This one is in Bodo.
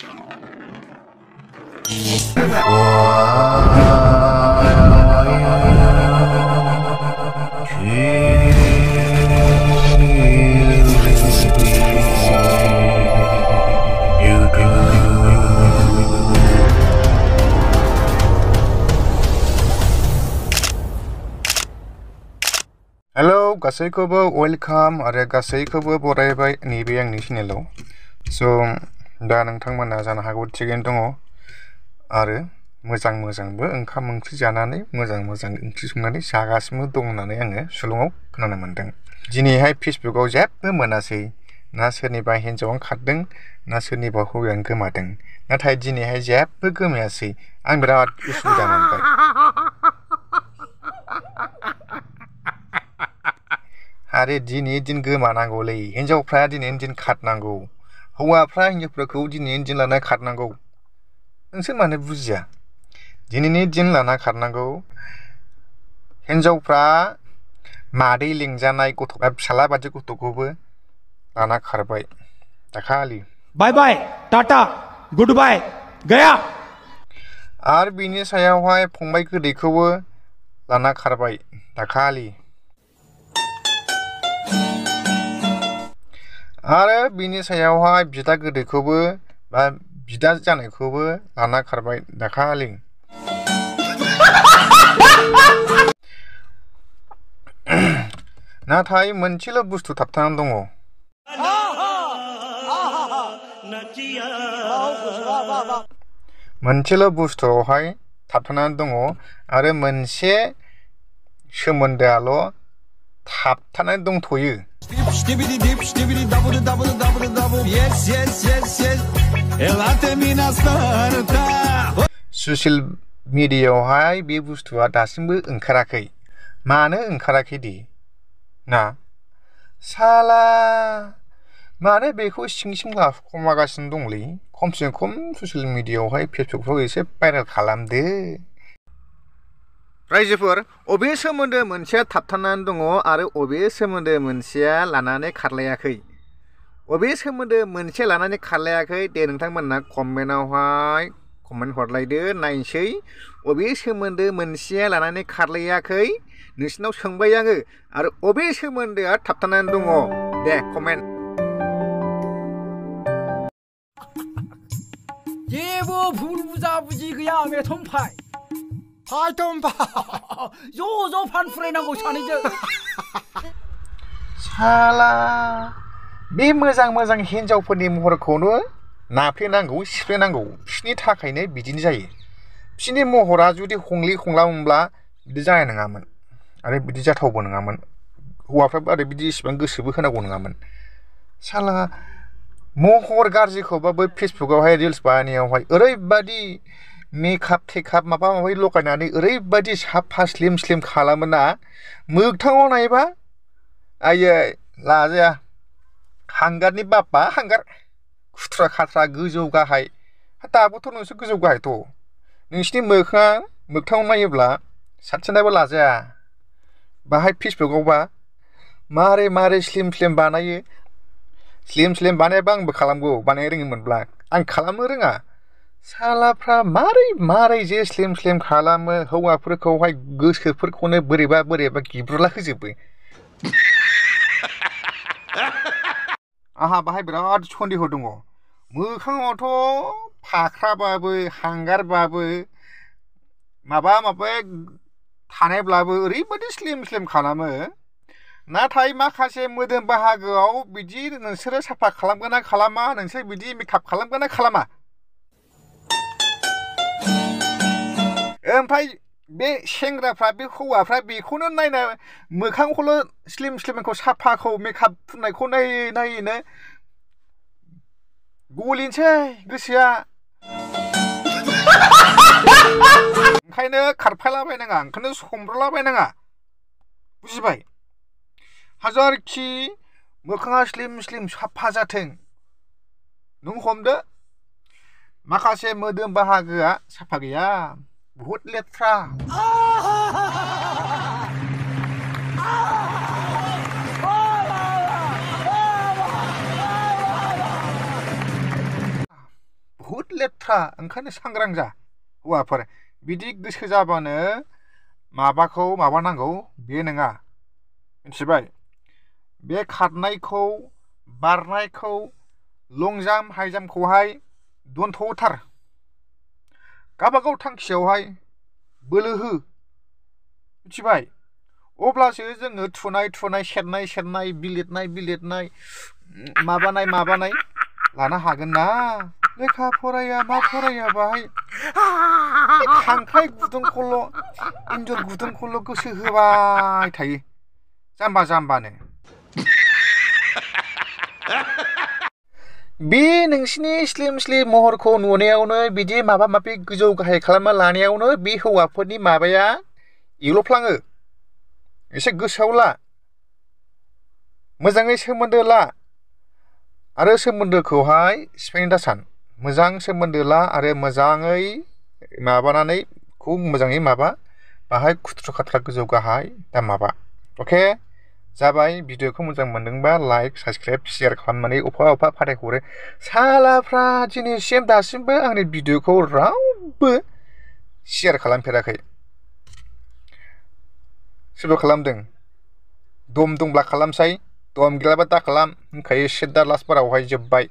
Hello, गासैखौबो वेलकाम आरो गासैखौबो बरायबाय नैबे आंनि चेनेलाव। स' दा नोंथांमोना जानो हागौ थिगैनो दङ आरो मोजांबो ओंखाम ओंख्रि जानानै मोजां ओंख्रि संनानै जागासिनो दं होननानै आङो सुलुङाव खोनानो मोनदों। दिनैहाय फेसबुकआव जेबो मोनासै, ना सोरनिबा हिन्जावानो खारदों ना सोरनिबा हौवायानो गोमादों। नाथाय दिनैहाय जेबो गोमायासै। आं बिराद उसुबिदा मोनबाय। आरो दिनै दिन गोमानांगौलै, हिन्जावफ्रा दिनैनि दिन खारनांगौ, हौवाफ्रा हिन्जावफोरखौ दिनैनि दिन लाना खारनांगौ। नोंसोर मानो बुजिया? दिनैनि दिन लाना खारनांगौ। हिन्जावफ्रा मादै लिंजानाय गथ' फिसाला बादि गथ'खौबो लाना खारबाय दाखालि। बाय बाय, टाटा, गुड बाय, गया। आरो बिनि सायावहाय फंबाय गोदैखौबो लाना खारबाय दाखालि। आरो बिनि सायावहाय बिदा गोदैखौबो बा बिदा जानायखौबो लाना खारबाय दाखालि। नाथाय मोनसेल' बुस्थु थाबथानानै दङ। मोनसेल' बुस्थुआवहाय थाबथानानै दङ आरो मोनसे सोमोन्दोआल' थाबथानानै दंथ'यो। ससियेल मिडियायावहाय बे बुस्थुआ दासिमबो ओंखाराखै। मानो ओंखाराखै दि ना? साला मानो बेखौ सिं लाखुमागासिनो दंलै? खमसे खम ससियेल मिडियायावहाय फेसबुकफ्राव एसे भाइरेल खालामदो। रायजोफोर, अबे सोमोन्दो मोनसेया थाबथानानै दङ आरो अबे सोमोन्दो मोनसेया लानानै खारलायाखै? अबे सोमोन्दो मोनसे लानानै खारलायाखै दे नोंथांमोना कमेन्टआवहाय कमेन्ट हरलायदो, नायनोसै अबे सोमोन्दो मोनसेया लानानै खारलायाखै नोंसिनाव सोंबाय आङो, आरो अबे सोमोन्दोआ थाबथानानै दङ दे कमेन्ट। जेबो भुल बुजा-बुजि गैया मेथम फाय। ज' फान फुरायनांगौ सानैजों। साला बे मोजां हिन्जावफोरनि महरखौनो नाफ्लेनांगौ, सिफ्लेनांगौ। बिसोरनि थाखायनो बिदिनो जायो। बिसोरनि महरा जुदि हंले हंलामोनब्ला बिदि जानाय नङामोन आरो बिदि जाथावबो नङामोन। हौवाफ्राबो आरो बिदि इसेबां गोसोबो होनांगौ नङामोन। साला महर गाज्रिखौबाबो फेसबुकआवहाय रिल्स बानायनायावहाय ओरैबादि मेकआप टेकआप माबा माबि लगायनानै ओरैबादि साफा स्लिम खालामोना, मोगथाङाव नायबा आयै लाजाया, हांगारनि बापा हांगार, खुथ्रा खाथ्रा गोजौ गाहाय। दाबोथ' नोंसोर गोजौ गाहायथ'। नोंसिनि मोगथाङाव नायोब्ला सासेनाबो लाजाया। बाहाय फेसबुकआवबा मारै स्लिम बानायो। स्लिम बानायबा आंबो खालामगौ, बानायनो रोङोमोनब्ला। आं खालामनो रोङा। सालाफ्रा मारै जे स्लिम खालामो, हौवाफोरखौहाय गोसोफोरखौनो बोरैबा गिब्रुला होजोबो। आंहा बाहाय बिराद सन्देह दङ। मोखाङावथ' फाख्राबाबो हांगारबाबो माबा थानायब्लाबो ओरैबादि स्लिम खालामो। नाथाय माखासे मोदोम बाहागोआव बिदि नोंसोरो साफा खालामगोन ना खालामा? नोंसोर बिदि मेकआप खालामगोन ना खालामा? ओमफ्राय बे सेंग्राफ्रा, बे हौवाफ्रा बेखौनो नायना मोखांखौल' स्लिमखौ साफाखौ मेकआप फुननायखौ नायैनो गलिनोसै गोसोआ। ओंखायनो खारफालाबायनाङा, ओंखायनो समब्रलाबायनाङा, बुजिबाय? हाजारखि मोखाङा स्लिम साफा जाथों, नों हमदो माखासे मोदोम बाहागोआ साफा गैया, बुहुद लेथ्रा। बुहुद लेथ्रा ओंखायनो सांग्रां जा हौवाफोर बिदि गोसो जाबानो माबाखौ माबानांगौ बे नङा मिथिबाय बे खारनायखौ बारनायखौ लं जाम्प हाइ जाम्पखौहाय दोनथ'थार गावबागाव थांखियावहाय बोलो हो मिथिबाय अब्लासो जोङो थुनाय सेरनाय बिलिरनाय माबानाय लानो हागोन ना लेखा फराया मा फराया बाहाय खांख्राइ गुदुंखौल' एन्जर गुदुंखौल' गोसो होबाय थायो जाम्बानो बे नोंसिनि स्लिम महरखौ नुनायावनो बिदि माबा माबि गोजौ गाहाय खालामना लानायावनो बे हौवाफोरनि माबाया एल'फ्लाङो एसे गोसोआव ला मोजाङै सोमोन्दो ला आरो सोमोन्दोखौहाय सिफायनो दासान मोजां सोमोन्दो ला आरो मोजाङै माबानानै खुब मोजाङै माबा बाहाय खुथ्रु खाथ्रा गोजौ गाहाय दा माबा अके जाबाय भिडिअखौ मोजां मोनदोंबा लाइक साबसक्राइब शेयार खालामनानै अफा फाथायहरो सालाफ्रा दिनैसिम दासिमबो आंनि भिडिअखौ रावबो शेयार खालामफेराखै सोरबा खालामदों दम दंब्ला खालामसै दम गैयाबा दा खालाम होनखायो सिद्दा लास्ट बारावहाय जोब्बाय